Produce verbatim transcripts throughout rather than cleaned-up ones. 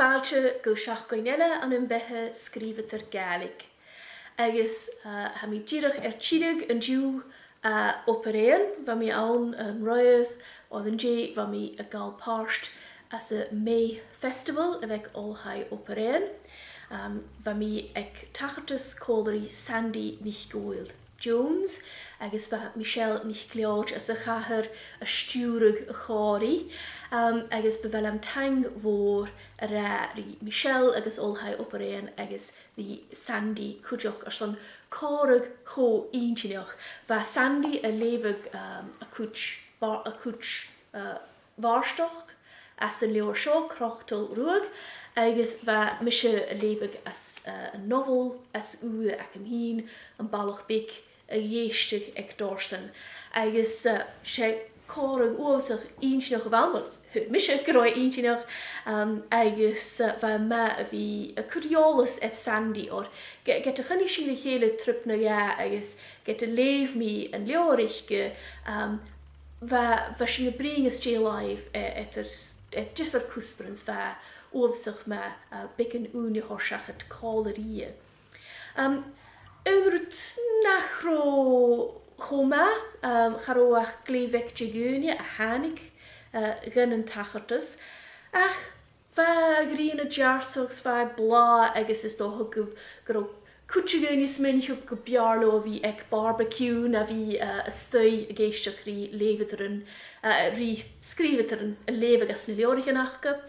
ballta gu seachdain eile ann am beatha sgrìobhadair Gàidhlig. Agus, eh, tha mi dìreach air tilleadh an-diugh à Obar Dheathain, bha mi ann an-raoir, oir an-dè bha mi a' gabhail pàirt anns a' May Festival a bh' aig Oilthigh Obar Dheathain. Am, bha mi aig tachartas còmhla ri Sandaidh NicDhòmhnaill Jones, agus bha Michelle NicLeòid às a' chathair a' stiùireadh a' chòmhraidh, am, agus bu mhath leam taing mhòr a ràdh ri Michelle agus Oilthigh Obar Dheathain agus ri Sandaidh cuideachd airson còmhradh cho inntinneach. Bha Sandaidh a' leughadh, am, a cuid bar-, a cuid, eh, bhàrdachd anns an leabhar seo, Crotal Ruadh, agus bha mise a' leughadh às, eh, an nobhail as ùire agam fhìn, Am Balach Beag a dh'Èisteadh aig Dorsan. Agus, eh, 's e còmhradh uabhasach inntinneach a bh' ann, well, shaoil mise gun robh e inntinneach, um, agus, eh, bha e math a bhith a' cur eòlas air Sandaidh oir ge-, ged a choinnich sinn ri chèile trip no dhà agus ged a leugh mi an leabhar aice, um, bha, bha sinn a' bruidhinn às dèidh làimh, eh, eadar, eadar diofar cuspairean, 's bha e uabhasach math, eh, beagan ùine a thoirt seachad còmhla rithe. Um, aon rud nach robh cho math, um, cha robh ach glè bheag de dhaoine a thàinig, eh, dhan an tachartas, ach bha a' ghrian a' deàrrsadh 's bha e blàth agus is dòcha gu, gun robh cuid de dhaoine a' smaoineachadh gu b' fheàrr leotha a bhith aig barbecue na bhith, eh, a-staigh ag èisteachd ri leughadairean, eh, ri sgrìobhadairean a' leughadh às na leabhraichean aca.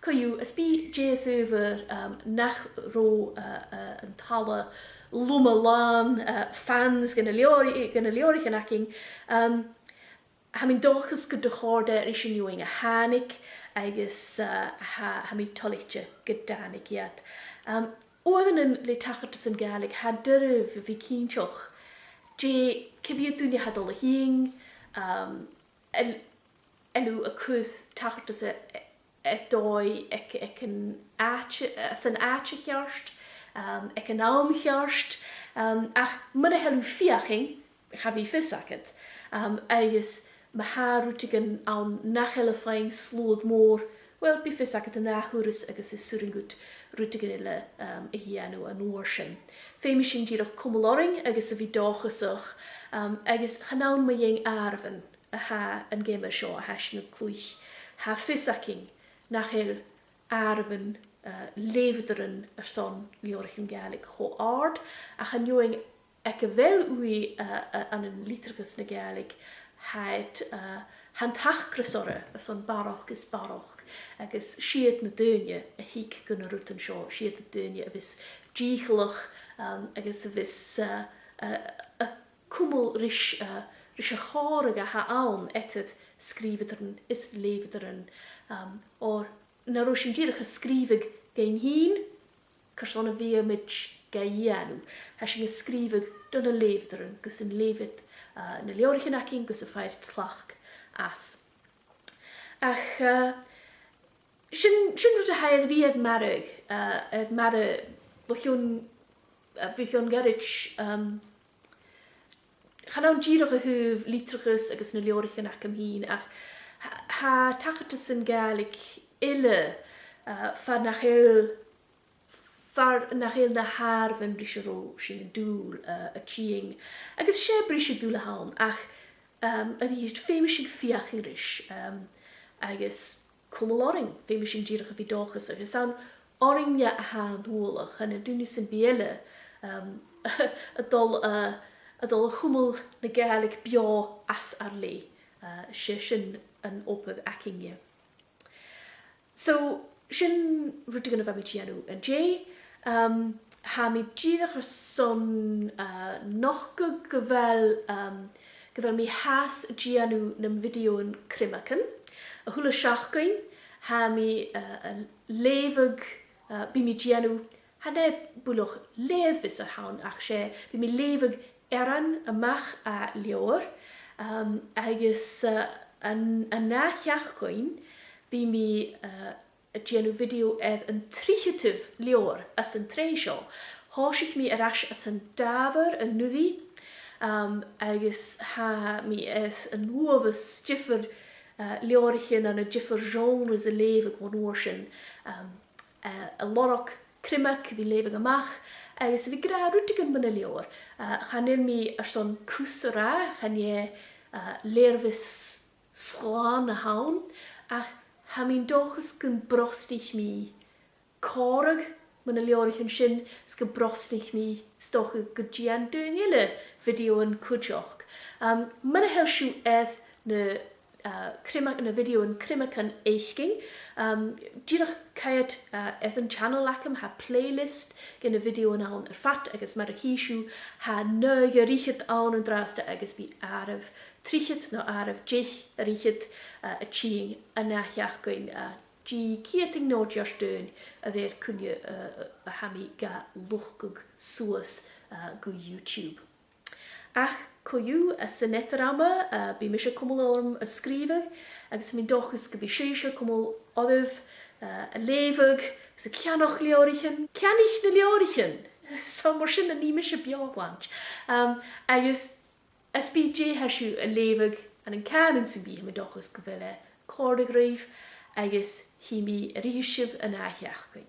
Co-dhiù, ge b' e dè as adhbhar, um, nach robh, eh, eh, an talla loma làn, eh, fans dha na leabhar-, dha na leabhraichean againn, um, tha mi an dòchas gun do chòrd e ris an fheadhainn a thàinig agus, eh, tha, tha mi toilichte gun tàinig iad. Um, uaireannan le tachartasan Gàidhlig, tha e doirbh a bhith cinnteach dè, cia mheud duine a tha a' dol a thighinn, um, a bheil, a bheil thu a' cur tachartas a, a, a dhòigh aig, aig an àite, san àite cheart, um, aig an àm cheart, um, ach mura h-eil thu a' feuchainn, cha bhi fios agad. Um, agus ma tha rudeigin ann nach eil a' faighinn sluagh mòr, uill, bidh fios agad an ath thuras agus is urrainn dhut rudeigin eile, um, a dhèanamh an uair sin. Feumaidh sinn dìreach cumail oirnn agus a bhith dòchasach, um, agus chan ann mu dheidhinn àireamhan a tha an geama seo a tha sinn a' cluich. Tha fios againn nach eil àireamhan, eh, leughadairean airson leabhraichean Gàidhlig cho àrd, ach an fheadhainn aig a bheil ùidh, eh, eh, ann an litreachas na Gàidhlig, tha iad, eh, tha an t-acras orra airson barrachd is barrachd, agus 's iad na daoine a thig gu na rudan seo, 's iad na daoine a bhios dìcheallach, um, agus a bhios, eh, eh, a' cumail ris, eh, ris a' chòmhradh a tha ann eadar sgrìobhadairean is leughadairean, um, oir nan robh sinn dìreach a' sgrìobhadh dhuinn fhìn, carson a bhiomaid ga dhèanamh? Tha sinn a' sgrìobhadh do na leughadairean, gus an leugh iad, eh, na leabhraichean againn, gus am faigh iad tlachd às. Ach, eh, sin, sin rud a tha air a bhith air m' aire, eh, air m' aire bho chionn, eh, bho chionn ghoirid, um, chan ann dìreach a thaobh litreachas agus na leabhraichean agam fhìn, ach tha, tha tachartasan Gàidhlig eile, eh, far nach eil, far nach eil na h-àireamhan ris an robh sinn an dùil, eh, a thighinn. Agus 's e briseadh-dùil a th' ann, ach, um, a-rithist, feumaidh sinn feuchainn ris, um, agus cumail oirnn, feumaidh sinn dìreach a bhith dòchasach, agus 's ann oirnne a tha an t-uallach, chan eil duine sam bith eile, um, a' dol, uh, a' dol a chumail na Gàidhlig beò às ar leth. Uh, 's e sin an obair againne. So, sin rudeigin a bha mi a' dèanamh an-dè. Um, tha mi dìreach airson, uh, nochdadh gu bheil, um, gu bheil mi fhathast a' dèanamh nam bhideothan criomagan. A h-uile seachdain, tha mi, uh, a' leughadh, uh, bidh mi a' dèanamh, chan e buileach leughadh a th' ann ach 's e, bidh mi a' leughadh earrann a-mach à leabhar, um, agus, uh, an, an ath sheachdain, bidh mi, uh, a' dèanamh bhidio air an tritheadamh leabhar às an t-sreath seo. Thòisich mi air ais às an Dàmhair an-uiridh, um, agus tha mi air an uabhas diofar, uh, leabhraichean ann an diofar genres a leughadh bhon uair sin. Um, eh, a lorg criomag a bhith a' leughadh a-mach, agus a bhith ag ràdh rudeigin mun an leabhar. Eh, chan eil mi airson cus a ràdh, chan e, eh, lèirmheas slàn a th' ann, ach tha mi an dòchas gun brosnaich mi còmhradh mu na leabhraichean sin, 's gun brosnaich mi, 's dòcha gun dèan daoine eile bhideothan cuideachd. Um, mura h-eil sibh air na, uh, crioma-, na bhideothan criomagain fhaicinn, um, dìreach coimhead, uh, air an channel agam, tha playlist de na bhideothan ann air fad, agus mar a chì sibh, tha naoi air fhichead ann an-dràsta agus bidh àireamh trithead no àireamh deich air fhichead, uh, a' tighinn an ath-sheachdain, uh, dìreach ceudna no deich duine a rèir cuine, uh, a tha mi ga luchgladh suas, uh, gu YouTube. Ach co-dhiù, anns an eadar-ama, uh, bidh mise a' cumail orm a' sgrìobhadh, agus tha mi an dòchas gum bi sibhse a' cumail oirbh, uh, a' leughadh, 's a' ceannach leabhraichean. Ceannaich na leabhraichean! So mar sin, nì mise beò-shlaint. Um, agus ge b' e dè tha sibh a' leughadh ann an cànan sam bith, tha mi an dòchas gu bheil e còrdadh ribh, agus chì mi a-rithist sibh an ath-sheachdain.